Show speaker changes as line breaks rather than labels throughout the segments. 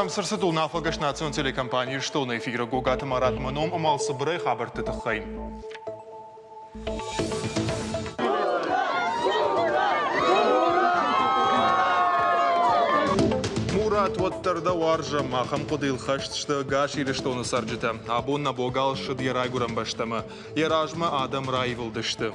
Кӕм цы рцыд, уынаффӕгӕс национ телекомпани Ирыстоны эфиры Гогаты Марат мӕ ном ӕмӕ цыбырӕй хабӕртты тыххӕй. Мурат, уӕддӕр дӕ уарзӕм, ахӕм хъуыдыйыл хӕст сты ӕгас Ирыстоны цӕрджытӕ. Абон нӕ богал ссыд йӕ райгуырӕн бӕстӕмӕ. Йӕ размӕ адӕм раивылдысты.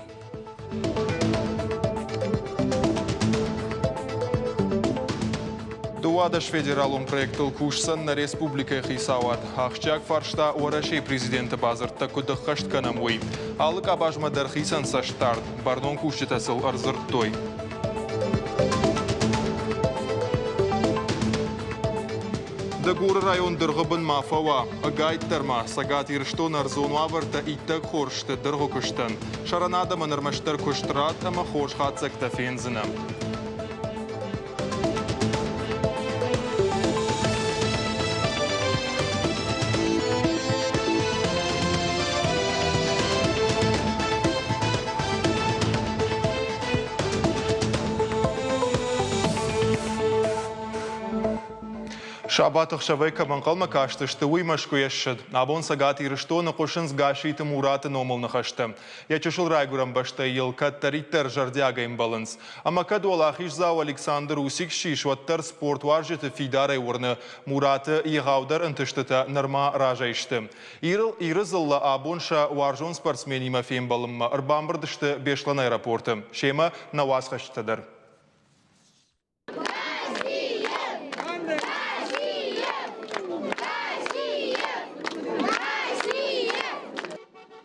12 федералон проектыл кусдзӕн нӕ республикӕйы хицауад. Ахсджиаг фарста Уӕрӕсейы президенты бадзырдтӕ куыд ӕххӕст кӕнӕм, уый. Алы къабазмӕ дӕр хицӕн цӕстдард, бӕрнон кусджытӕ сыл ӕрдзырдтой. Дыгуры район дыргъы бын ма фӕуа, ӕгайтдӕр ма Цӕгат Ирыстоны ӕрдзон уавӕртӕ иттӕг хорз сты дыргъы куыстӕн. Сӕрӕн адӕмӕн ӕрмӕстдӕр куыст ратт ӕмӕ хорз хатдзӕгтӕ фендзынӕ. Сабаты ӕхсӕвӕй кӕм ӕнхъӕлмӕ кастысты, уый Мӕскуыйӕ ссыд. Абон Цӕгат Ирыстоны хъуысынц Гасситы Мураты номыл ныхӕстӕ. Йӕ чысыл райгуырӕн бӕстӕйы йыл кӕддӕриддӕр зӕрдиагӕй ӕмбӕлынц. Ӕмӕ кӕд уӕлахиздзау Александр Усик ссис, уӕддӕр спортуарзджыты фидарӕй уырны, Мураты егъаудӕр ӕнтыстытӕ нырма разӕй сты. Иры дзыллӕ абон сӕ уарзон спортсменимӕ фембӕлынмӕ ӕрбамбырд сты Беслӕны аэропорты. Семӕ нӕ уацхӕсджытӕ дӕр.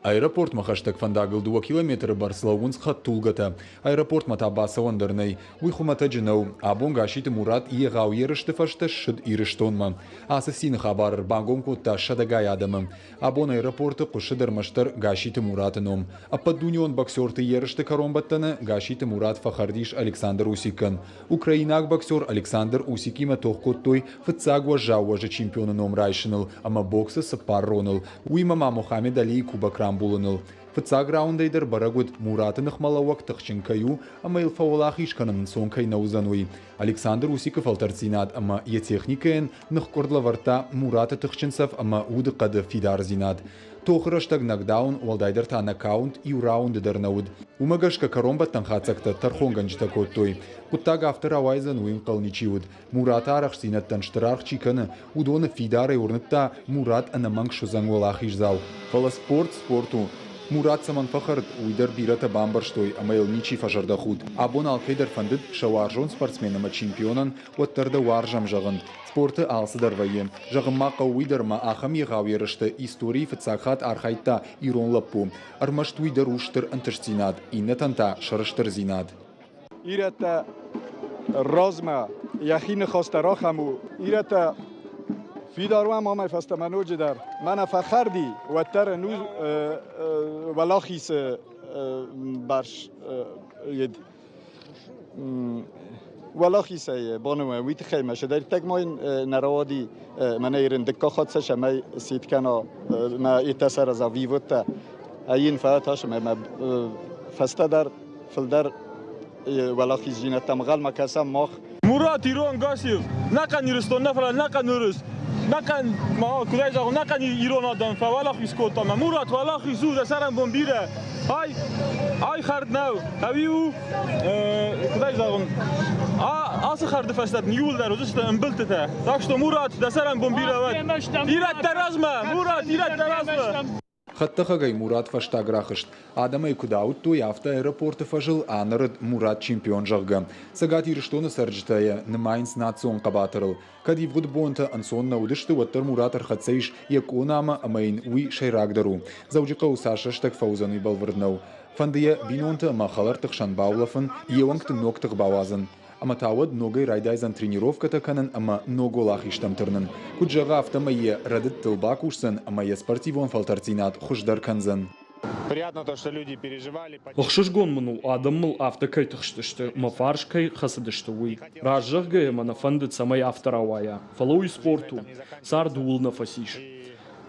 Аэропортмӕ хӕстӕг фӕндагыл 2 километры бӕрц лӕууынц хӕдтулгӕтӕ. Аэропортмӕ та бацӕуӕн дӕр нӕй. Уый хуымӕтӕджы нӕу. Абон Гасситы Мурат егъау ерысты фӕстӕ ссыд Ирыстонмӕ. Ацы цины хабар ӕрбангом кодта сӕдӕгай адӕмы. Абон аэропорты хъуысыд ӕрмӕстдӕр Гасситы Мураты ном. Ӕппӕтдунеон боксерты ерысты кӕронбӕттӕны Гасситы Мурат фӕхӕрд ис Александр Усикӕн. Украинаг боксер Александр Усикимӕ тох кодтой фыццаг уӕззау уӕзы чемпионы ном райсыныл ӕмӕ боксы цыппар роныл, уыимӕ ма Мохаммед Алийы кубок рамбулыныл. Фыццаг раундӕй дӕр бӕрӕг уыд, Мураты ныхмӕлӕууӕг тыхджын кӕй у ӕмӕ йыл фӕуӕлахиз кӕнын ӕнцон кӕй нӕ уыдзӕн, уый. Александр Усикы фӕлтӕрддзинад ӕмӕ йӕ техникӕйӕн ныхкъуырд лӕвӕрдта Мураты тыхджын цӕф ӕмӕ удыхъӕды фидардзинад. Тохы рӕстӕг нокдаун, уӕлдайдӕр та нокаут иу раунды дӕр нӕ уыд. Уымӕ гӕсгӕ кӕронбӕттӕн хатдзӕгтӕ тӕрхонгӕнджытӕ кодтой. Хъуыддаг афтӕ рауайдзӕн, уый ӕнхъӕл ничи уыд. Мураты арӕхстдзинӕдтӕн стыр аргъ чи кӕны, уыдоны фидарӕй уырныдта, Мурат ӕнӕмӕнг суыдзӕн уӕлахиздзау. Фӕлӕ спорт спорт у. Мурат цӕмӕн фӕхӕрд, уый дӕр бирӕтӕ бамбӕрстой ӕмӕ йыл ничи фӕзӕрдӕхудт. Абон алкӕй дӕр фӕндыд сӕ уарзон спортсмен ӕмӕ чемпионӕн уӕддӕр дӕ уарзӕм зӕгъын. Спорты алцыдӕр вӕййы. Зӕгъын ма хъӕуы уый дӕр ӕмӕ ахӕм егъау ерысты историйы фыццаг хатт архайдта ирон лӕппу. Ӕрмӕст уый дӕр у стыр ӕнтыстдзинад, иннӕтӕн та сӕрыстырдзинад.
Ирӕттӕ размӕ йӕхи ныхӕстӕ рахӕм у. Ирӕттӕ фидар уӕм амӕй фӕстӕмӕ ноджыдӕр. Мӕнӕ фӕхӕрди, уӕддӕр ын у уӕлахисы барс ед. Уӕлахизӕй бонуӕ уый тыххӕй мӕ сӕдӕрттӕг ма йын нӕ рауади мӕнӕ ирын дыккаг хатт сӕ мӕ сит кӕна мӕ итӕ сараза виводтӕ ӕйин фӕтас ӕмӕ мӕ фӕстӕдӕр фылдӕр уӕлахиздзинӕдтӕм ӕнхъӕлмӕ кӕсӕм мах.
Мурат ирон Гасиев, нӕхъӕн Ирыстон нӕ, фӕлӕ нӕхъӕн Урус, нӕхъӕн, ма куыдӕй зӕгъон, нӕхъӕн ирон адӕм фӕуӕлахиз кодта. Мӕ Мурат уӕлахиз у, дӕ цӕрӕнбон бирӕ. Ай, ай хӕрд нӕу, ӕви у, куыдӕй зӕгъон, ацы хӕрды фӕстӕ дын иууылдӕр уыдзысты ӕмбылдтытӕ. Так что, Мурат, дӕ цӕрӕнбон бирӕ уӕд. Ирӕттӕ размӕ! Мурат, ирӕттӕ размӕ!
Хӕдтӕхӕгӕй Мурат фӕстаг рахызт. Адӕм ӕй куыд ауыдтой, афтӕ аэропорты фӕзыл анӕрыд Мурат чемпион, зӕгъгӕ. Цӕгат Ирыстоны цӕрджытӕ йӕ нымайынц национ хъӕбатырыл. Кӕд ивгъуыд бонтӕ ӕнцон нӕ уыдысты, уӕддӕр Мурат ӕрхӕццӕ ис йӕ къонамӕ ӕмӕ йын уый сӕйрагдӕр у. Дзӕуджыхъӕуы цас рӕстӕг фӕуыдзӕн, уый бӕлвырд нӕу. Фӕнды йӕ бинонты ӕмӕ хӕлӕртты хсӕн баулӕфын, йе уӕнгты ног тых бауадзын. Ӕмӕ та уӕд ногӕй райдайдзӕн тренировкӕтӕ кӕнын ӕмӕ ног уӕлахизтӕм тырнын. Куыд зӕгъы, афтӕмӕй йӕ рӕдыдтыл бакусдзӕн ӕмӕ йӕ спортивон фӕлтӕрддзинад хуыздӕр кӕндзӕн.
Ӕхсызгон мын у, адӕм мыл афтӕ кӕй тыхстысты, мӕ фарс кӕй хӕцыдысты, уый. Раст зӕгъгӕйӕ мӕ нӕ фӕндыд, цӕмӕй афтӕ рауайа, фӕлӕ уый спорт у. Цард ууыл нӕ фӕцис.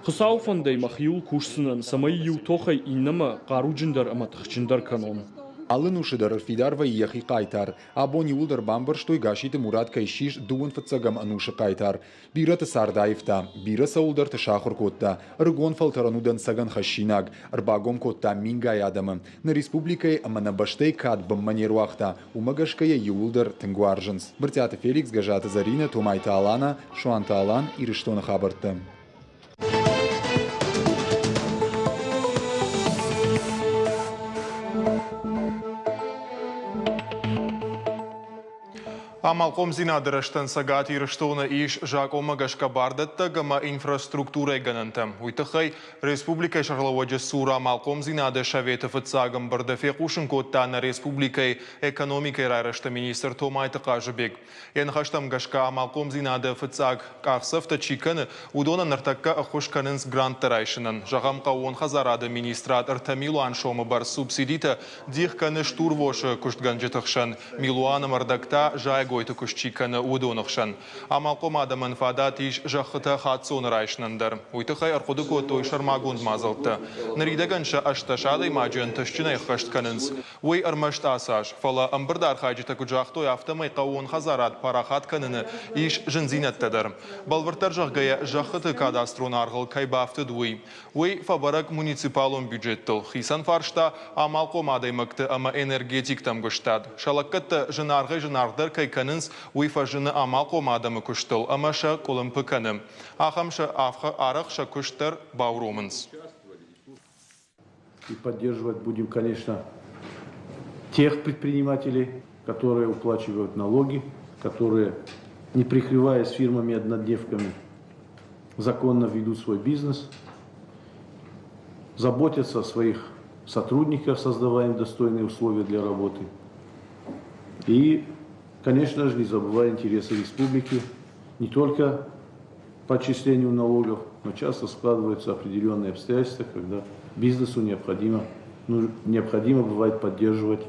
Хуыцауы фӕндӕй мӕхиуыл кусдзынӕн, цӕмӕй иу тохӕй иннӕмӕ хъаруджындӕр ӕмӕ тыхджындӕр кӕнон.
Алы нусы дӕр ӕрфидар вӕййы йӕхи хъайтар. Абон иууылдӕр бамбӕрстой, Гасситы Мурат кӕй ссис дыууын фыццӕгӕм ӕнусы хъайтар. Бирӕты цард аивта, бирӕ цӕуылдӕрты сахуыр кодта. Ӕрыгон фӕлтӕрӕн у дӕнцӕгӕн хӕссинаг. Ӕрбагом кодта мингай адӕмы. Нӕ республикӕйы ӕмӕ нӕ бӕстӕйы кад бынмӕ не руагъта, уымӕ гӕсгӕ йӕ иууылдӕр тынг уарзынц. Брытъиаты Феликс, Гӕззаты Зӕринӕ, Томайты Алана, Суанты Алан, Ирыстоны хабӕрттӕ.
Амалхъомдзинады рӕзтӕн Цӕгат Ирыстоны ис закъонмӕ гӕсгӕ бардӕттӕг ӕмӕ инфраструктурӕйы гӕнӕнтӕ. Уый тыххӕй республикӕйы сӕргълӕууӕджы цур амалхъомдзинады советы фыццаг ӕмбырды фехъусын кодта нӕ республикӕйы экономикӕйы райрӕзты министр Томайты Хъазыбег. Йӕ ныхӕстӕм гӕсгӕ амалхъомдзинады фыццаг къахдзӕфтӕ чи кӕны, уыдонӕн ныртӕккӕ ӕххуыс кӕнынц гранттӕ райсынӕн. Зӕгъӕм, хъӕууон хӕдзарады министрад 3 милуан сомы бӕрц субсидитӕ дих кӕны стурвосы куыстгӕнджыты хсӕн, милуан ӕмӕ ӕрдӕг та зайӕгойты куыст чи кӕны, уыдоны хсӕн. Амалхъом адӕмӕн фадат ис зӕххытӕ хаццоны райсынӕн дӕр. Уый тыххӕй ӕрхъуыды кодтой сӕрмагонд мадзӕлттӕ. Ныридӕгӕн сӕ 18 адӕймаджы ӕнтыстджынӕй ӕххӕст кӕнынц. Уый ӕрмӕст ацы аз, фӕлӕ ӕмбырды архайджытӕ куыд загътой, афтӕмӕй хъӕууон хӕдзарад парахат кӕныны ис зындзинӕдтӕ дӕр. Бӕлвырддӕр зӕгъгӕйӕ, зӕххыты кадастрон аргъыл кӕй бафтыд, уый. Уый фӕбӕрӕг муниципалон бюджеттыл. Хицӕн фарста амалхъом адӕймӕгты ӕмӕ энергетикты ӕмгуыстад. Сӕ лӕггӕдтӕ зынаргъӕй-зынаргъдӕр кӕй кӕнынц, уый фӕзыны амалхъом адӕмы куыстыл ӕмӕ сӕ къуылымпы кӕны. Ахӕм сӕ арӕх сӕ куыст дӕр бауромынц.
И поддерживать будем, конечно, тех предпринимателей, которые уплачивают налоги, которые, не прикрываясь фирмами-однодневками, законно ведут свой бизнес, заботятся о своих сотрудниках, создавая им достойные условия для работы. И, конечно же, не забывая интересы республики не только по отчислению налогов, но часто складываются определенные обстоятельства, когда бизнесу необходимо, ну, необходимо бывает поддерживать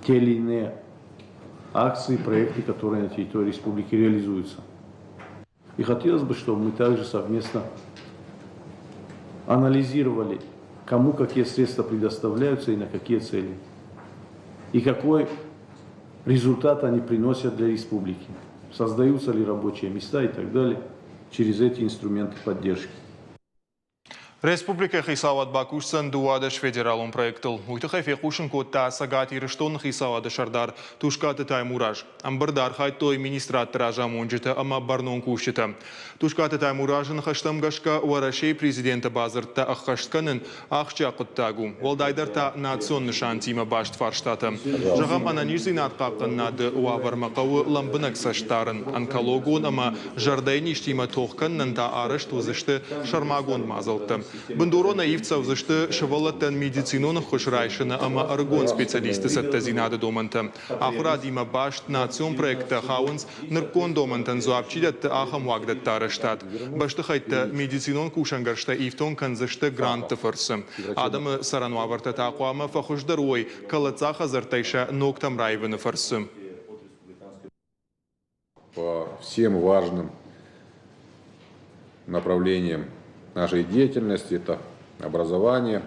те или иные акции, проекты, которые на территории республики реализуются. И хотелось бы, чтобы мы также совместно анализировали, кому какие средства предоставляются и на какие цели. И какой результат они приносят для республики. Создаются ли рабочие места и так далее через эти инструменты поддержки.
Республикӕйы хицауад бакусдзӕн 12 федералон проектыл. Уый тыххӕй фехъусын кодта Цӕгат Ирыстоны хицауады сӕрдар Тускъаты Таймураз. Ӕмбырды архайдтой министрадты разамонджытӕ ӕмӕ бӕрнон кусджытӕ. Тускъаты Таймуразы ныхӕстӕм гӕсгӕ Уӕрӕсейы президенты бадзырдтӕ ӕххӕст кӕнын ахсджиаг хъуыддаг у, уӕлдайдӕр та национ нысантимӕ баст фарстатӕ. Зӕгъӕм, ӕнӕниздзинад хъахъхъӕнынады уавӕрмӕ хъӕуы лӕмбынӕг цӕст дарын. Онкологон ӕмӕ зӕрдӕйы низтимӕ тох кӕнынӕн та арӕзт уыдзысты сӕрмагонд мадзӕлттӕ. Бындуронӕй ивд цӕудзысты сывӕллӕттӕн медицинон ӕххуыс райсыны ӕмӕ ӕрыгон специалистты цӕттӕдзинады домӕнтӕ. Ахуырадимӕ баст национ проекттӕ хауынц нырыккон домӕнтӕн дзуапп чи дӕтты, ахӕм уагдӕтты арӕзтад. Бӕстыхӕйттӕ медицинон кусӕнгӕрзтӕ ифтонг кӕндзысты грантты фӕрцы. Адӕмы цӕрӕн уавӕртӕ та хъуамӕ фӕхуыздӕр уой кӕлӕддзаг хӕдзӕрттӕй сӕ ногтӕм раивыны фӕрцы.
По всем важным направлениям нашей деятельности. Это образование,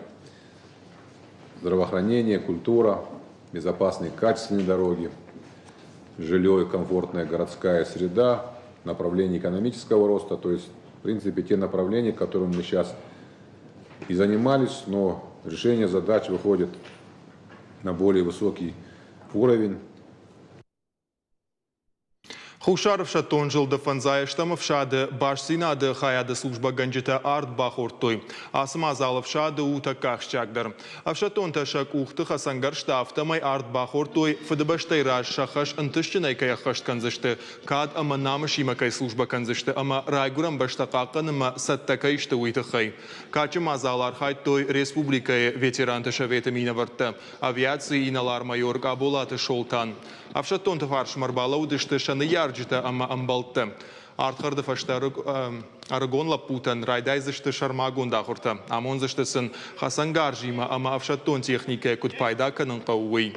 здравоохранение, культура, безопасные качественные дороги, жилье и комфортная городская среда, направление экономического роста, то есть, в принципе, те направления, которыми мы сейчас и занимались, но решение задач выходит на более высокий уровень.
Хуссар ӕфсӕддон зылды фӕндзайӕстӕм ӕфсады бастдзинады хайады службӕгӕнджытӕ ард бахордтой. Ацы мадзал ӕфсады у тӕккӕ ахсджиагдӕр. Ӕфсӕддонтӕ сӕ къухты хӕцӕнгӕрзтӕ, афтӕмӕй ард бахордтой, Фыдыбӕстӕйы раз сӕ хӕс ӕнтыстджынӕй кӕй ӕххӕст кӕндзысты, кад ӕмӕ намысимӕ кӕй службӕ кӕндзысты ӕмӕ райгуырӕн бӕстӕ хъахъхъӕнынмӕ цӕттӕ кӕй сты, уый тыххӕй. Кадджын мадзалы архайдтой республикӕйы ветеранты советы минӕвӕрттӕ, авиацийы инӕлар-майор Къаболаты Солтан. Ӕфсӕддонты фарсмӕ ӕрбалӕууыдысты сӕ ныййарджытӕ ӕмӕ ӕмбӕлттӕ. Ардхӕрды фӕстӕ ӕрыгон лӕппутӕн райдайдзысты сӕрмагонд ахуыртӕ, амондзысты сын хӕцӕнгарзимӕ ӕмӕ ӕфсӕддон техникӕйӕ куыд пайда кӕнын хъӕуы, уый.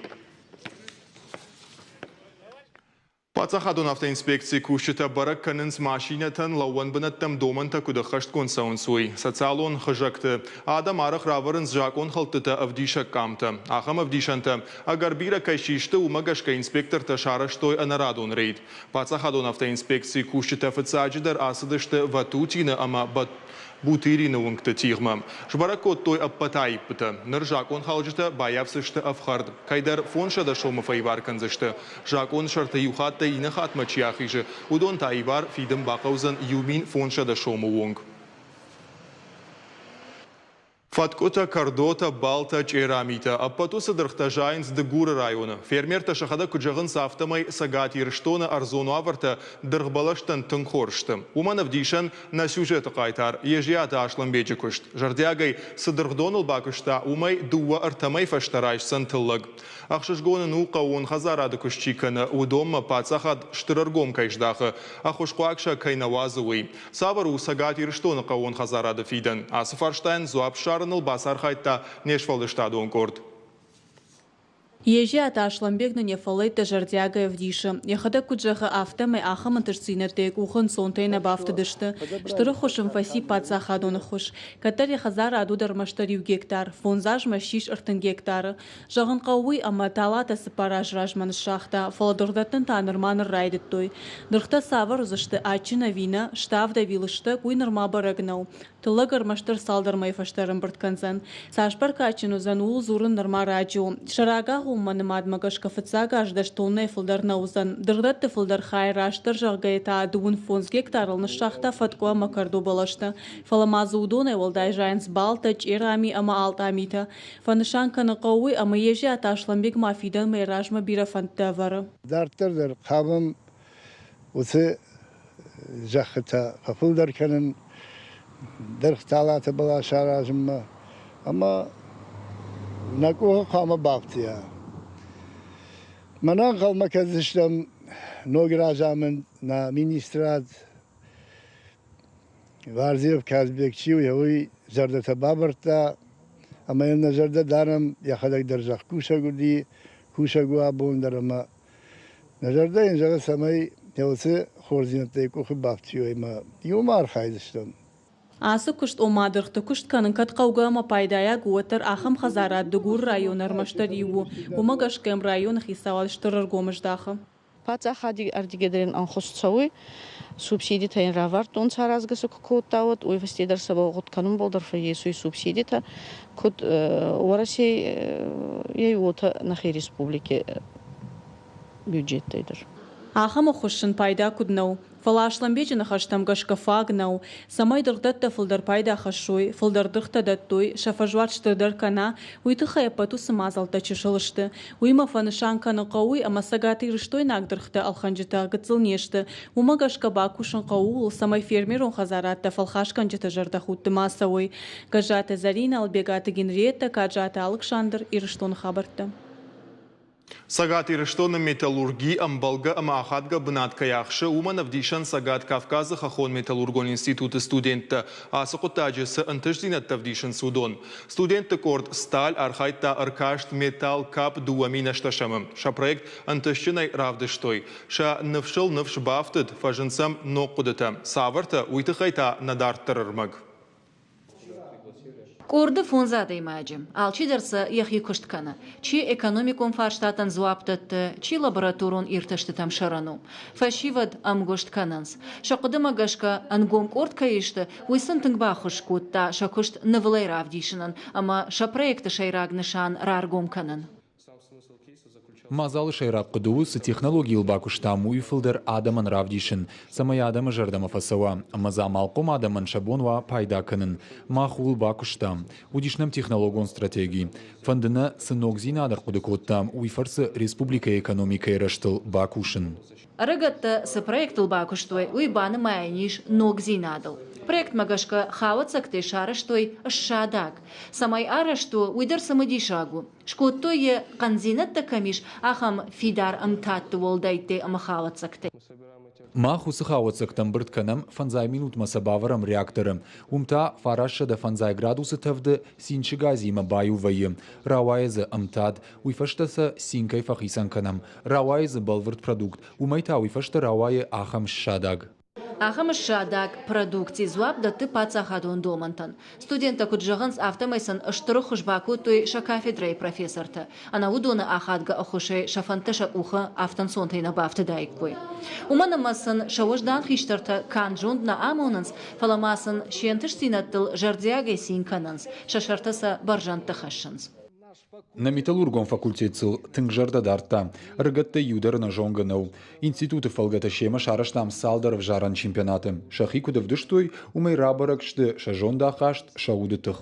Паддзахадон автоинспекцийы кусджытӕ бӕрӕг кӕнынц машинӕтӕн лӕууӕн бынӕттӕм домӕнтӕ куыд ӕххӕстгонд цӕуынц, уый. Социалон хызӕгты адӕм арӕх равӕрынц закъонхӕлдтытӕ ӕвдисӕг къамтӕ. Ахӕм ӕвдисӕнтӕ ӕгӕр бирӕ кӕй систы, уымӕ гӕсгӕ инспектортӕ сарӕзтой ӕнӕрадон рейд. Паддзахадон автоинспекцийы кусджытӕ фыццаджыдӕр ацыдысты Ватутины ӕмӕ Бутырины уынгты тигъмӕ. Сбӕрӕг кодтой ӕппӕт аиппытӕ. Ныр закъонхалджытӕ баййафдзысты ӕфхӕрд. Кӕйдӕр 500 сомы фӕивар кӕндзысты. Закъоны сӕрты иу хаттӕй иннӕ хатмӕ чи ахизы, уыдон та ивар фидын бахъӕудзӕн 1500 сомы онг. Фӕткъуытӕ, кӕрдотӕ, балтӕ, чъерамитӕ – ӕппӕт уыцы дыргътӕ зайынц Дыгуры районы. Фермертӕ сӕхӕдӕг куыд зӕгъынц, афтӕмӕй Цӕгат Ирыстоны ӕрдзон уавӕртӕ дыргъбӕлӕстӕн тынг хорз сты. Уымӕн ӕвдисӕн нӕ сюжеты хъайтар Езиаты Аслӕнбеджы куыст. Зӕрдиагӕй цы дыргъдоныл бакуыста, уымӕй дыууӕ-ӕртӕ мӕй фӕстӕ райсдзӕн тыллӕг. Ӕхсызгон ын у, хъӕууон хӕдзарады куыст чи кӕны, уыдонмӕ паддзахад стыр ӕргом кӕй здахы, ӕххуысхъуаг сӕ кӕй нӕ уадзы, уый. Цавӕр у Цӕгат Ирыстоны хъӕууон хӕдзарады фидӕн? Ацы фарстайӕн дзуапп ссарыныл бацархайдта не сфӕлдыстадон къорд.
Езиаты Аслӕнбег нын йӕ фӕллӕйттӕ зӕрдиагӕй ӕвдисы. Йӕхӕдӕг куыд зӕгъы, афтӕмӕй ахӕм ӕнтыстдзинӕдтӕ йӕ къухы ӕнцонтӕй нӕ бафтыдысты. Стыр ӕххуыс ын фӕци паддзахадон ӕххуыс. Кӕддӕр йӕ хӕдзарад уыд ӕрмӕстдӕр иу гектар, фондз азмӕ ссис 30 гектары. Зӕгъын хъӕуы уый, ӕмӕ талатӕ цыппар азы размӕ ныссагъта, фӕлӕ дыргъдӕттын та нырма ныр райдыдтой. Дыргътӕ цавӕр уыдзысты, адджын ӕви нӕ, ставд ӕви лыстӕг, уый нырма бӕрӕг нӕу. Тыллӕг ӕрмӕстдӕр цалдӕр мӕйы фӕстӕ ӕрӕмбырд кӕндзӕн. Цас бӕркадджын уыдзӕн, ууыл дзурын нырма раджы у. Сӕ рагагъоммӕ нымадмӕ гӕсгӕ фыццаг аз 10 тоннӕйы фылдӕр нӕ уыдзӕн. Дыргъдӕтты фылдӕр хай растдӕр зӕгъгӕйӕ та 35 гектарыл ныссагъта фӕткъуы ӕмӕ кӕрдо бӕлӕстӕ. Фӕлӕ ма дзы уыдонӕй уӕлдай зайынц балтӕ, чъерами ӕмӕ алтъамитӕ. Фӕнысан кӕнын хъӕуы уый, ӕмӕ Езиаты Аслӕнбег ма фидӕнмӕ йӕ размӕ бирӕ фӕндтӕ ӕвӕры.
Дарддӕр дӕр хъавӕм уыцы зӕххытӕ фӕфылдӕр кӕнын, дыргъталаты бӕлас аразынмӕ ӕмӕ нӕ къухы хъуамӕ бафтиа. Мӕнӕ ӕнхъӕлмӕ кӕсдзыстӕм ног разамынд, нӕ министрад, Вардзиев Казбек чи у, уый зӕрдӕтӕ бавӕрдта ӕмӕ йын нӕ зӕрдӕ дарӕм, йӕхӕдӕг дӕр зӕхкусӕг уыди, кусӕг у абон дӕр ӕмӕ нӕ зӕрдӕ йын зӕгъы, цӕмӕй йӕ уыцы хорздзинӕдтӕ йӕ къухы бафтиой ӕмӕ иумӕ архайдзыстӕм.
Ацы куыст, ома дыргъты куыст кӕнын кӕд хъӕугӕ ӕмӕ пайдайаг у, уӕддӕр ахӕм хӕдзарад Дыгуры районы ӕрмӕстдӕр иу у. Уымӕ гӕсгӕ йӕм районы хицауад стыр ӕргом здахы.
Паддзахади ӕрдигӕй дӕр ин ӕнхус цӕуй, субсидитӕ ин равардтонцӕ аразгӕ сӕ ку кодта, уӕд уой фӕсте дӕр сӕбӕл гъуд кӕнунбӕл дӕр фӕййесуй субсидитӕ, куд Уӕрӕсей уотӕ нӕхе республики бюджеттӕй дӕр.
Ахӕм ӕххуыс сын пайда куыд нӕу, Фӕлӕ Аслӕнбеджы ныхӕстӕм гӕсгӕ фаг нӕу, цӕмӕй дыргъдӕттӕ фылдӕр пайда хӕссой, фылдӕр дыргътӕ дӕттой, сӕ фӕзуат стырдӕр кӕна, уый тыххӕй ӕппӕт уыцы мадзӕлттӕ чысыл сты. Уыимӕ фӕнысан кӕнын хъӕуы, ӕмӕ цӕгатирыстойнаг дыргътӕ ӕлхӕнджытӕ гыццыл не сты. Уымӕ гӕсгӕ бакусын хъӕуы ууыл, цӕмӕй фермерон хӕдзарадтӕ фӕлхасгӕнджыты зӕрдӕхудты ма цӕуой. Гӕззаты Зӕринӕ, Ӕлбегаты Генриеттӕ, Каджаты Алыксандр, Ирыстоны хабӕрттӕ.
Цӕгат Ирыстоны металлурги ӕмбӕлгӕ ӕмӕ ахадгӕ бынат кӕй ахсы, уымӕн ӕвдисӕн Цӕгат Кавказы хӕххон-металлургон институты студенттӕ ацы хъуыддаджы цы ӕнтыстдзинӕдтӕ ӕвдисынц, уыдон. Студентты къорд «Сталь» архайдта ӕркаст «Металл Кап 2008-ы». Сӕ проект ӕнтыстджынӕй равдыстой. Сӕ ныфсыл ныфс бафтыд, фӕзынд сӕм ног хъуыдытӕ. Цавӕртӕ, уый тыххӕй та нӕ дарддӕр ӕрмӕг.
Къорды фондз адӕймаджы. Алчидӕр сӕ йӕхи куыст кӕны. Чи экономикон фарстатӕн дзуапп дӕтты, чи лабораторон иртӕстытӕм сӕрӕн у. Фӕсивӕд ӕмгуыст кӕнынц. Сӕ хъуыдымӕ гӕсгӕ, ӕнгом къорд кӕй сты, уый сын тынг баххуыс кодта сӕ куыст нывылӕй равдисынӕн ӕмӕ сӕ проекты сӕйраг нысан раргом кӕнын.
Мадзалы сӕйраг хъуыды у, цы технологийыл бакуыстам, уый фылдӕр адӕмӕн равдисын, цӕмӕй адӕмы зӕрдӕмӕ фӕцӕуа ӕмӕ дзы амалхъом адӕмӕн сӕ бон уа пайда кӕнын. Мах ууыл бакуыстам. Уыдис нӕм технологон стратеги. Фӕнды нӕ, цы ногдзинад ӕрхъуыды кодтам, уый фӕрцы республикӕйы экономикӕйы рӕзтыл бакусын.
Ӕрыгӕттӕ цы проектыл бакуыстой, уый банымайӕн ис ногдзинадыл. Проектмӕ гӕсгӕ хауӕццӕгтӕй сарӕзтой ссадаг. Цӕмӕй арӕзт у, уый дӕр цымыдисаг у. Скодтой йӕ, хъӕндзинӕдтӕ кӕм ис, ахӕм фидар ӕмтадты уӕлдӕйттӕй ӕмӕ хауӕццӕгтӕй.
Мах уыцы хауӕццӕгтӕ ӕмбырд кӕнӕм, фӕндзай минутмӕ сӕ бавӕрӕм реакторы. Уым та 950 градусы тӕвды цинчы газимӕ баиу вӕййы. Рауайы дзы ӕмтад, уый фӕстӕ сӕ цинкӕй фӕхицӕн кӕнӕм. Рауайы дзы бӕлвырд продукт, уымӕй та уый фӕстӕ рауайы ахӕм ссадаг.
Ахӕм ссадаг продукци дзуапп дӕтты паддзахадон домӕнтӕн. Студенттӕ куыд зӕгъынц, афтӕмӕй сын стыр ӕххуыс бакодтой сӕ кафедрӕйы профессортӕ. Ӕнӕ уыдоны ахадгӕ ӕххуысӕй сӕ фӕндтӕ сӕ къухы афтӕ ӕнцонтӕй нӕ бафтыдаиккой. Уымӕн ӕмӕ сын сӕ уӕздан хистӕртӕ канд зонд нӕ амонынц, фӕлӕ ма сын се нтыстдзинӕдтыл зӕрдиагӕй цин кӕнынц, сӕ сӕртӕ сӕ бӕрзӕндты хӕссынц.
Нӕ металлургон факультет сыл тынг зӕрдӕ дардта. Ӕрыгӕттӕй иу дӕр ӕнӕзонгӕ нӕу. Институты фӕлгӕты семӕ сарӕзтам цалдӕр ӕвзарӕн чемпионаты. Сӕхи куыд ӕвдыстой, уымӕй рабӕрӕг сты сӕ зондахаст, сӕ уды тых.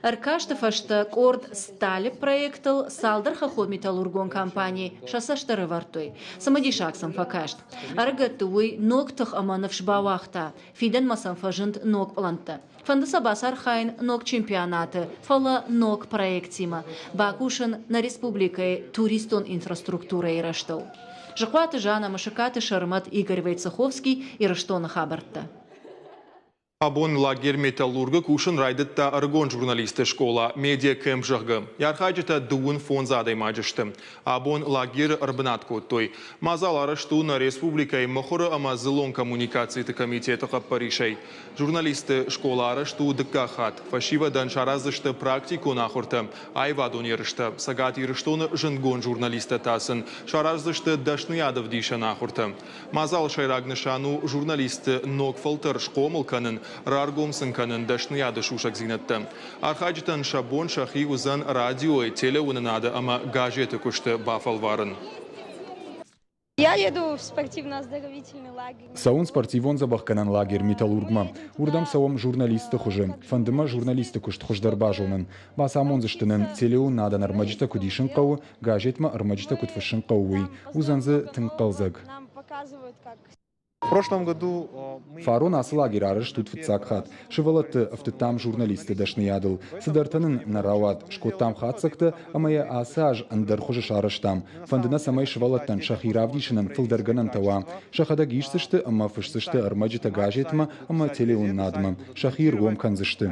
Ӕркасты фӕстӕ къорд «Сталь» проектыл цалдӕр хӕххон-металлургон компани сӕ цӕст ӕрӕвӕрдтой. Цымыдисаг сӕм фӕкаст. Ӕрыгӕтты уый ног тых ӕмӕ ныфс бауагъта. Фидӕнмӕ сӕм фӕзынд ног пълӕнттӕ. Фӕнды сӕ бацархайын ног чемпионаты, фӕлӕ ног проектимӕ бакусын нӕ республикӕйы туристон инфраструктурӕйы рӕзтыл. Зыхъуаты Жанна, Мысыкаты Сӕрмӕт, Игорь Войцеховский, Ирыстоны хабӕрттӕ.
Абон лагерь «Металлург»-ы кусын райдыдта ӕрыгон журналистты скъола «Медиа-кэмп», зӕгъгӕ. Йӕ архайджытӕ 35 адӕймаджы сты. Абон лагеры ӕрбынат кодтой. Мадзал арӕзт у нӕ республикӕйы мыхуыры ӕмӕ дзыллон коммуникациты комитеты хъӕппӕрисӕй. Журналистты скъола арӕзт у дыккаг хатт. Фӕсивӕдӕн сараздзысты практикон ахуыртӕ, аивадон ерыстӕ. Цӕгат Ирыстоны зындгонд журналисттӕ та сын сараздзысты дӕсныйадӕвдисӕн ахуыртӕ. Мадзалы сӕйраг нысан у журналистты ног фӕлтӕр схъомыл кӕнын, раргом сын кӕнын дӕсныйады сусӕгдзинӕдтӕ. Архайджытӕн сӕ бон сӕхи уыдзӕн радиойы, телеуынынады ӕмӕ газеты куысты бафӕлварын.
Я еду в спортивно-оздоровительный лагерь.
Цӕуын спортивон дзӕбӕхгӕнӕн лагерь «Металлургмӕ». Уырдӕм цӕуӕм журналистты хуызы. Фӕнды мӕ журналисты куыст хуыздӕр базонын. Бацамондзысты нын, телеуынынадӕн ӕрмӕджытӕ куыд исын хъӕуы, газетмӕ ӕрмӕджытӕ куыд фыссын хъӕуы, уый. Уыдзӕн дзы тынг хъӕлдзӕг. Фарон ацы лагерь арӕзт уыд фыццаг хатт. Сывӕллӕтты ӕфтыдтам журналистты дӕсныйадыл. Цыдӕртӕ нын нӕ рауад, скодтам хатдзӕгтӕ ӕмӕ йӕ ацы аз ӕндӕр хуызы сарӕзтам. Фӕнды нӕ, цӕмӕй сывӕллӕттӕн сӕхи равдисынӕн фылдӕр гӕнӕнтӕ уа. Сӕхӕдӕг исдзысты ӕмӕ фысдзысты ӕрмӕджытӕ газетмӕ ӕмӕ телеуынынадмӕ. Сӕхи ргом кӕндзысты.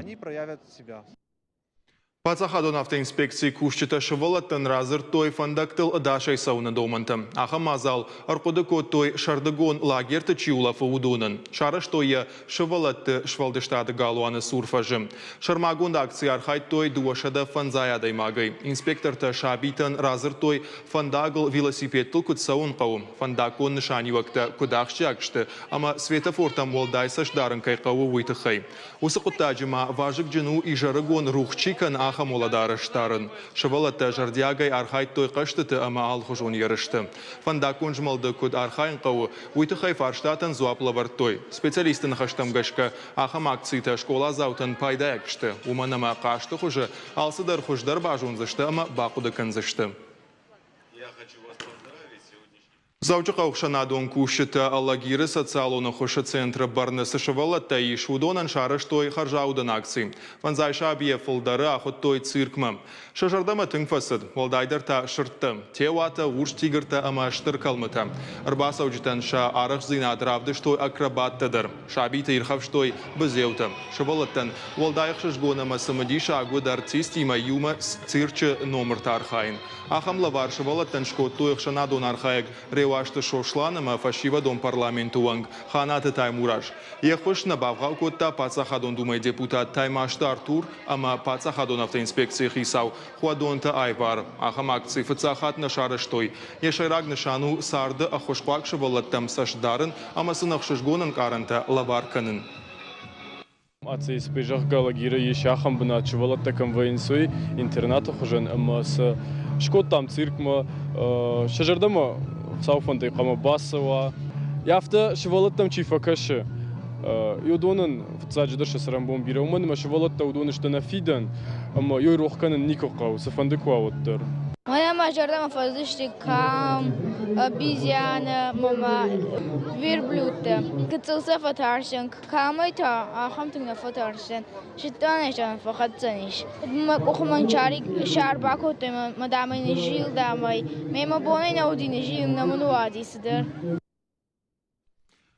Паддзахадон автоинспекцийы кусджытӕ сывӕллӕттӕн радзырдтой фӕндӕгтыл ӕдасӕй цӕуыны домӕнтӕ. Ахӕм мадзал ӕрхъуыды кодтой сӕрдыгон лагерты чи улӕфы, уыдонӕн. Сарӕзтой йӕ сывӕллӕтты сфӕлдыстады галуаны цур фӕзы. Сӕрмагонд акцийы архайдтой 205 адӕймагӕй. Инспектортӕ сабитӕн радзырдтой, фӕндагыл велосипедтыл куыд цӕуын хъӕуы, фӕндаггон нысаниуӕгтӕ куыд ахсджиаг сты ӕмӕ светофортӕм уӕлдай цӕст дарын кӕй хъӕуы, уый тыххӕй. Уыцы хъуыддаджы ма вазыгджын у изӕрыгон рухс чи кӕны, ахӕм уӕлӕдарӕс дарын. Сывӕллӕттӕ зӕрдиагӕй архайдтой хъӕзтыты ӕмӕ алыхуызон ерысты. Фӕндаггон змӕлды куыд архайын хъӕуы, уый тыххӕй фарстатӕн дзуапп лӕвӕрдтой. Специалистты ныхӕстӕм гӕсгӕ, ахӕм акцитӕ скъоладзаутӕн пайдайаг сты, уымӕн ӕмӕ хъазты хуызы алцыдӕр хуыздӕр базондзысты ӕмӕ бахъуыды кӕндзысты. Дзӕуджыхъӕуы ӕхсӕнадон кусджытӕ Алагиры социалон ӕххуысы центры бӕрны цы сывӕллӕттӕ ис, уыдонӕн сарӕзтой хӕрзаудӕн акци. Фӕндзай сабийӕ фылдӕры ахуыдтой циркмӕ. Сӕ зӕрдӕмӕ тынг фӕцыд, уӕлдайдӕр та сырдтӕ, теуатӕ, урс тигртӕ ӕмӕ стыр кӕлмытӕ. Ӕрбацӕуджытӕн сӕ арӕхстдзинад равдыстой акробаттӕ дӕр. Сабиты ирхӕфстой быдзеутӕ. Сывӕллӕттӕн уӕлдай ӕхсызгон ӕмӕ цымыдисаг уыд артисттимӕ иумӕ цирчы номырты архайын. Ахӕм лӕвар сывӕллӕттӕн скодтой ӕхсӕнадон архайӕг Реуазты Сослан ӕмӕ фӕсивӕдон парламенты уӕнг Ханаты Таймураз. Йе ххуыс нӕ бавгъау кодта Паддзахадон Думӕйы депутат Таймазты Артур ӕмӕ Паддзахадон автоинспекцийы хицау Хуадонты Айвар. Ахӕм акци фыццаг хатт нӕ сарӕзтой. Йӕ сӕйраг нысан у царды ӕххуысхъуаг сывӕллӕттӕм цӕст дарын ӕмӕ сын ӕхсызгон ӕнкъарӕнтӕ лӕвар кӕнын.
АЦСП, зӕгъгӕ, лагеры ис ахӕм бынат, сывӕллӕттӕ кӕм вӕййынц, уый интернаты хуызӕн ӕмӕ сӕ скодтам циркмӕ, сӕ зӕрдӕмӕ Хуыцауы фӕндӕй хъуамӕ бацӕуа. Афтӕ сывӕллӕттӕм чи фӕкӕсы, уыдонӕн фыццаджыдӕр сӕ цӕрӕнбон бирӕ, уымӕн ӕмӕ сывӕллӕттӕ уыдон сты нӕ фидӕн ӕмӕ йой рох кӕнын никуы хъӕуы, цыфӕнды куы уа, уӕддӕр.
Мӕнӕ мӕ зӕрдӕмӕ фӕзындысты калм, обезьянӕ ӕмӕ верблюдтӕ. Гыццыл сӕ фӕтарстӕн, Кӕмӕй та ахӕм тынг нӕ фӕтарстӕн, зыдтон ӕй, зӕгъын, фӕхӕцдзӕнис. Мӕ къухы мын сӕр бакодтой мӕ дам ӕй ныззил, дам ӕй. Мемӕ бонӕй нӕ уыди ныззилын, нӕ мын уади цыдӕр.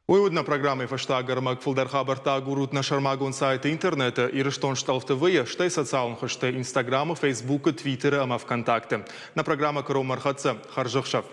Уый уыд нӕ программӕйы фӕстаг ӕрмӕг. Фылдӕр хабӕрттӕ агурут нӕ сӕрмагонд сайты интернеты Ирыстон стъӕлф-ТВ-йы, стӕй социалон хызты Инстаграмы, Фейсбукы, Твиттеры ӕмӕ ВКонтакты. Нӕ программӕ кӕронмӕ ӕрхӕццӕ. Хӕрзӕхсӕв!